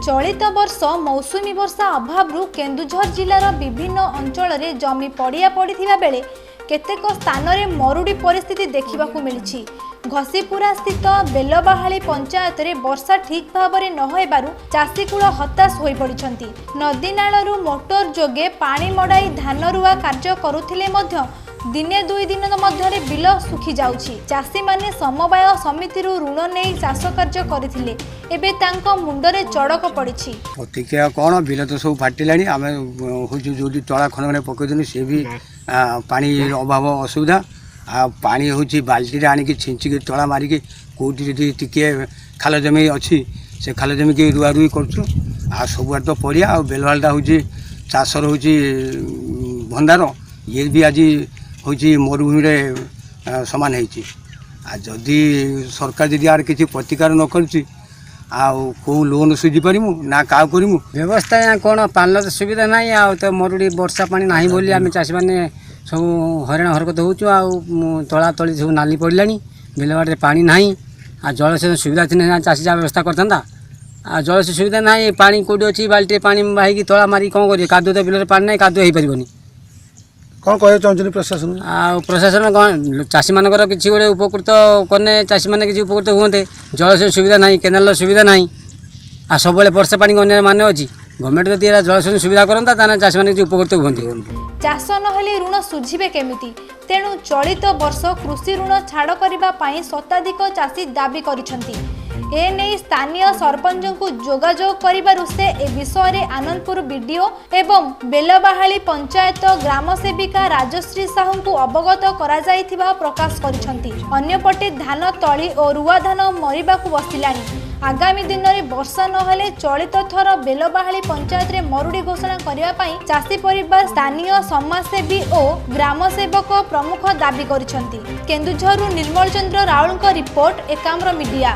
ଚଳିତ ବର୍ଷ ମୌସୁମୀ ବର୍ଷା ଅଭାବରୁ କେନ୍ଦୁଝର ଜିଲ୍ଲାର ବିଭିନ୍ନ ଅଞ୍ଚଳରେ ଜମି ପଡ଼ିଆ ପଡ଼ିଥିବା ବେଳେ କେତେକ ସ୍ଥାନରେ ମରୁଡ଼ି ପରିସ୍ଥିତି ଦେଖିବାକୁ ମିଳିଛି। ଘସିପୁରା ସ୍ଥିତ ବେଲବାହାଳି ପଞ୍ଚାୟତରେ ବର୍ଷା ଠିକ୍ ଭାବରେ ନ ହେବାରୁ ଚାଷୀକୁଳ ହତାଶ ହୋଇପଡ଼ିଛନ୍ତି। ନଦୀନାଳରୁ ମୋଟର ଯୋଗେ ପାଣି ମଡ଼ାଇ ଧାନ ରୁଆ କାର୍ଯ୍ୟ କରୁଥିଲେ ମଧ୍ୟ ଦିନେ ଦୁଇ ଦିନ ମଧ୍ୟରେ ବିଲ ଶୁଖିଯାଉଛି। ଚାଷୀମାନେ ସମବାୟ ସମିତିରୁ ଋଣ ନେଇ ଚାଷ କାର୍ଯ୍ୟ କରିଥିଲେ, ଏବେ ତାଙ୍କ ମୁଣ୍ଡରେ ଚଡ଼କ ପଡ଼ିଛି। ପ୍ରତିକ୍ରିୟା କ'ଣ, ବିଲ ତ ସବୁ ଫାଟିଲାଣି। ଆମେ ହେଉଛି ଯେଉଁଠି ତଳା ଖଣ୍ଡେ ଖଣ୍ଡେ ପକାଇଥିଲୁ, ସେ ବି ପାଣି ଅଭାବ ଅସୁବିଧା। ଆଉ ପାଣି ହେଉଛି ବାଲ୍ଟିରେ ଆଣିକି ଛିଞ୍ଚିକି ତଳା ମାରିକି କେଉଁଠି ଯଦି ଟିକିଏ ଖାଲ ଜମି ଅଛି, ସେ ଖାଲ ଜମିକି ରୁଆ ରୁଇ କରୁଛୁ। ଆଉ ସବୁଆଡ଼େ ତ ପଡ଼ିଆ। ଆଉ ବେଲବାଲଟା ହେଉଛି ଚାଷର ହେଉଛି ଭଣ୍ଡାର, ଇଏ ବି ଆଜି ହେଉଛି ମରୁଭୂମିରେ ସମାନ ହେଇଛି। ଆଉ ଯଦି ସରକାର ଯଦି ଆର କିଛି ପ୍ରତିକାର ନ କରୁଛି, ଆଉ କେଉଁ ଲୋନ୍ ସୁଝିପାରିବୁ ନା କାହାକୁ କରିବୁ? ବ୍ୟବସ୍ଥା କ'ଣ, ପାଣିର ତ ସୁବିଧା ନାହିଁ, ଆଉ ତ ମରୁଡ଼ି, ବର୍ଷା ପାଣି ନାହିଁ ବୋଲି ଆମେ ଚାଷୀମାନେ ସବୁ ହଇରାଣ ହରକତ ହେଉଛୁ। ଆଉ ତଳା ତଳି ସବୁ ନାଲି ପଡ଼ିଲାଣି, ବିଲବାଡ଼ିରେ ପାଣି ନାହିଁ। ଆଉ ଜଳସେଚନ ସୁବିଧା ଥିଲେ ଚାଷୀ ଯାହା ବ୍ୟବସ୍ଥା କରିଥାନ୍ତା। ଆଉ ଜଳସେଚନ ସୁବିଧା ନାହିଁ, ପାଣି କେଉଁଠି ଅଛି? ବାଲ୍ଟିରେ ପାଣି ବାହିକି ତଳା ମାରିକି କ'ଣ କରିବେ? କାଦୁଅ ତ ବିଲରେ ପାଣି ନାହିଁ, କାଦୁଅ ହେଇପାରିବନି। କ'ଣ କହିବାକୁ ଚାହୁଁଛନ୍ତି ପ୍ରଶାସନ? ଆଉ ପ୍ରଶାସନ କ'ଣ, ଚାଷୀମାନଙ୍କର କିଛି ଗୋଟେ ଉପକୃତ କଲେ ଚାଷୀମାନେ କିଛି ଉପକୃତ ହୁଅନ୍ତେ। ଜଳସେଚନ ସୁବିଧା ନାହିଁ, କେନାଲର ସୁବିଧା ନାହିଁ, ଆଉ ସବୁବେଳେ ବର୍ଷା ପାଣି ଅନ୍ୟ ମାନେ ଅଛି। ଗଭର୍ଣ୍ଣମେଣ୍ଟ ଯଦି ଏରା ଜଳସେଚନ ସୁବିଧା କରନ୍ତା, ତାହେଲେ ଚାଷୀମାନେ କିଛି ଉପକୃତ ହୁଅନ୍ତେ। ଚାଷ ନହେଲେ ଋଣ ସୁଝିବେ କେମିତି? ତେଣୁ ଚଳିତ ବର୍ଷ କୃଷି ଋଣ ଛାଡ଼ କରିବା ପାଇଁ ଶତାଧିକ ଚାଷୀ ଦାବି କରିଛନ୍ତି। ଏନେଇ ସ୍ଥାନୀୟ ସରପଞ୍ଚଙ୍କୁ ଯୋଗାଯୋଗ କରିବାରୁ ସେ ଏ ବିଷୟରେ ଆନନ୍ଦପୁର ବିଡିଓ ଏବଂ ବେଲବାହାଳି ପଞ୍ଚାୟତ ଗ୍ରାମସେବିକା ରାଜଶ୍ରୀ ସାହୁଙ୍କୁ ଅବଗତ କରାଯାଇଥିବା ପ୍ରକାଶ କରିଛନ୍ତି। ଅନ୍ୟପଟେ ଧାନ ତଳି ଓ ରୁଆ ଧାନ ମରିବାକୁ ବସିଲାଣି। ଆଗାମୀ ଦିନରେ ବର୍ଷା ନହେଲେ ଚଳିତ ଥର ବେଲବାହାଳି ପଞ୍ଚାୟତରେ ମରୁଡ଼ି ଘୋଷଣା କରିବା ପାଇଁ ଚାଷୀ ପରିବାର, ସ୍ଥାନୀୟ ସମାଜସେବୀ ଓ ଗ୍ରାମସେବକ ପ୍ରମୁଖ ଦାବି କରିଛନ୍ତି। କେନ୍ଦୁଝରରୁ ନିର୍ମଳ ଚନ୍ଦ୍ର ରାଉଳଙ୍କ ରିପୋର୍ଟ, ଏକାମ୍ର ମିଡିଆ।